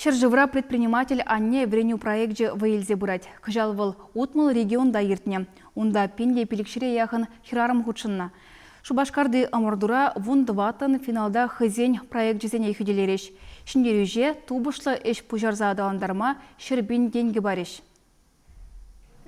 Ҫӗршывра «Предприниматель анне» вӗренӳ проекчӗ вӑй илсе пырать. Кӑҫал вӑл 60 регионта иртнӗ. Унта 1500-е яхӑн хӗрарӑм хутшӑннӑ. Шупашкарти ӑмӑртура 14-ӑн финалта хӑйсен проекчӗсене хӳтӗлерӗҫ. Ҫӗнтерӳҫе тупӑшлӑ ӗҫ пуҫарса аталантарма 100 000 тенкӗ парӗҫ.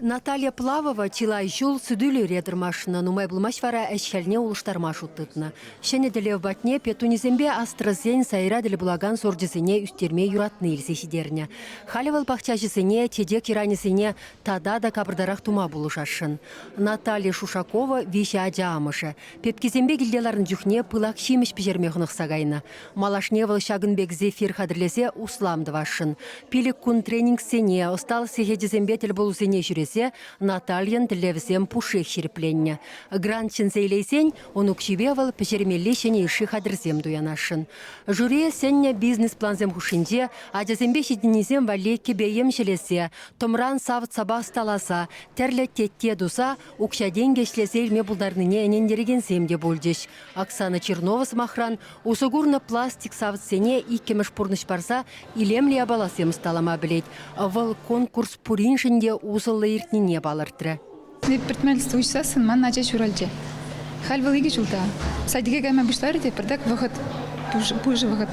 Наталья Плавова чылай ҫул суту-илӳре тӑрмашнӑ, нумай пулмасть вара ӗҫ-хӗлне улӑштарма шут тытнӑ. Ҫӗнӗ тӗллев патне петунисемпе астрӑсен сайра тӗл пулакан сорчӗсене ӳстерме юратни илсе ҫитернӗ. Халӗ вӑл пахчаҫӑсене чечек йӑранӗсене тата та капӑртарах тума пулӑшасшӑн. Наталья Шушакова виҫӗ ача амӑшӗ. Пепкисемпе килте ларнӑ чухне пылак ҫимӗҫ пӗҫерме хӑнӑхса кайнӑ. Малашне вӑл ҫакӑн пек зефир хатӗрлесе услам тӑвасшӑн. Пилӗк кун тренингсене, ӑсталӑх сехечӗсемпе тӗлпулусене ҫӳресе Натальйӑн тӗллевӗсем пушшех ҫирӗпленнӗ. Грант ҫӗнсе илейсен ун укҫипе вӑл пӗҫермелли ҫӗнӗ йышши хатӗрсем туянасшӑн. Жюри сӗннӗ бизнес-плансем хушшинче ачасемпе ҫитӗннисем валли кӗпе-йӗм ҫӗлесе, тӑмран савӑт-сапа ӑсталаса, тӗрлӗ тетте туса укҫа-тенкӗ ӗҫлесе илме пултарнине ӗнентерекенсем те пулчӗҫ. Оксана Чернова, сӑмахран, усӑ курнӑ пластик савӑтсене иккӗмӗш пурнӑҫ парса илемлӗ япаласем ӑсталама пӗлет. Вӑл конкурс пуриншӗн те усӑллӑ иртнине палӑртрӗ. Предпринимательство уҫсассӑн ман ача ҫуралчӗ. Халь вӑл икӗ ҫулта. Садике кайма пуҫларӗ те пӗртак вӑхӑт пушӑ вӑхӑт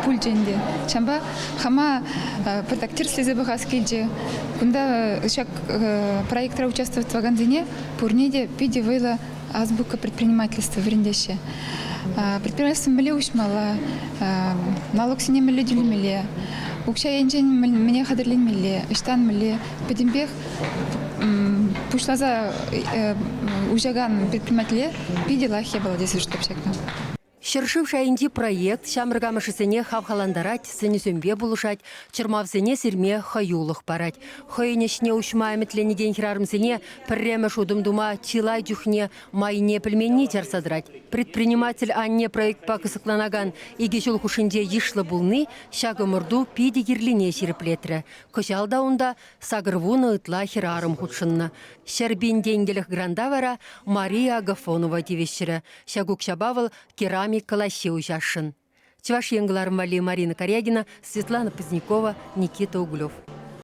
пулчӗ ӗнтӗ. Ҫавӑнпа хама пӗртак тӗрӗслесе пӑхас килчӗ. Кунта ҫак проектра участвовать тӑвакансене пурне те питӗ вӑйлӑ азбука предпринимательства вӗрентеҫҫӗ. Предпринимательство мӗнле уҫмалла, налогсене мӗнле тӳлемелле, укҫа енчен мӗне хатӗрленмелле, ӑҫтан мӗнле пӗтӗмпех пуҫласа уҫакан предпринимателе питӗ лайӑх япала тесе шутлап ҫакна. Ҫӗршыв шайӗнчи проект ҫамрӑк амӑшӗсене хавхалантарать, сӗнӳсемпе пулӑшать, чӑрмавсене сирме хӑюлӑх парать. Хӑйӗн ӗҫне уҫма ӗмӗтленекен хӗрарӑмсене пӗрремӗш утӑм тума чылай чухне майне пӗлменни чарса тӑрать. Предприниматель анне проектпа кӑсӑкланакан икӗ ҫул хушшинче йышлӑ пулни ҫак ӑмӑрту питӗ кирлине ҫирӗплетрӗ. Кӑҫал та унта 80 ытла хӗрарӑм хутшӑннӑ. 100 000 тенкӗлӗх гранта вара Мария Агафонова тивӗҫрӗ. Ҫак укҫапа вӑл керамика лаҫҫи уҫасшӑн. Чӑваш Ен кӑларӑм валли Марина Карягина, Светлана Позднякова, Никита Углев.